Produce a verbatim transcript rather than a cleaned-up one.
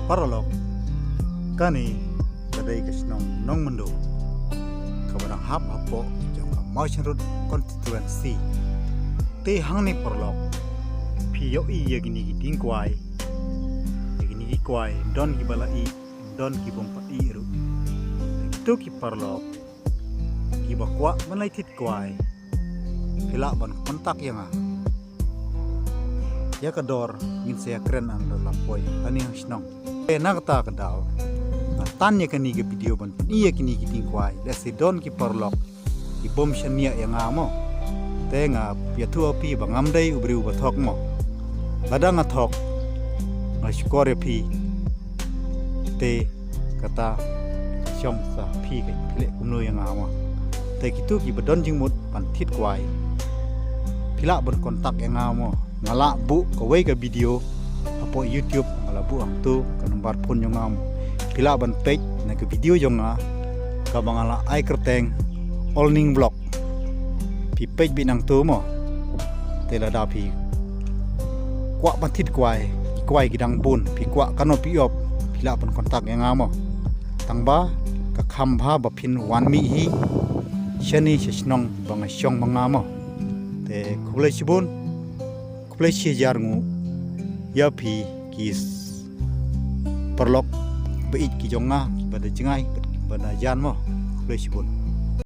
Paralok, kane ka dei ka shnong Nongmyndu, kaba dang hap hapoh jong ka Mawshynrut constituency. Te hangne paralok, phi ïohi ïa kine ki dieng kwai, ïa kine ki kwai, don kiba la ih, don ki bym pat ih ruh. Te kito ki paralok kiba kwah ban leit thied kwai, phi lah ban contact ïa nga. Ïa ka dor ngin sa ïakren haba la poi hangne ha shnong. Te na kata ka daw nga tan ïa kane ka video ban pyni ïa kine ki dieng kwai, lehse don ki paralok ki bym shaniah ïa nga mo. Te nga ïathuh ïa phi ba ngam dei u briew ba thok mo. Lada nga thok, nga shukor ïa phi. Te kata shong sa phi, ka phi leh kumno ïa nga mo. Te kito kiba don jingmut ban thied kwai, phi lah ban contact ïa nga mo. Nga la buh kawei ka video hapoh YouTube, nga la buh hangto ka number phone jong nga mo. Phi lah ban peit na ka video jong nga kaba nga la ai kyrteng Olning Vlog. Phi peit beit nangto mo. Te lada phi kwah ban thied kwai, ki kwai ki dang bun, phi kwah kano phi ïoh, phi lah ban contact ïa nga mo. Tang ba ka kham bha ba phin wan mih hi shane sha shnong ba nga shong ma nga mo. Te khublei shibun, khublei shihajar nguh ïa phi ki s-, paralok ba ïeit ki jong nga, kiba da jngai bad kiba da jan mo. Khublei shibun.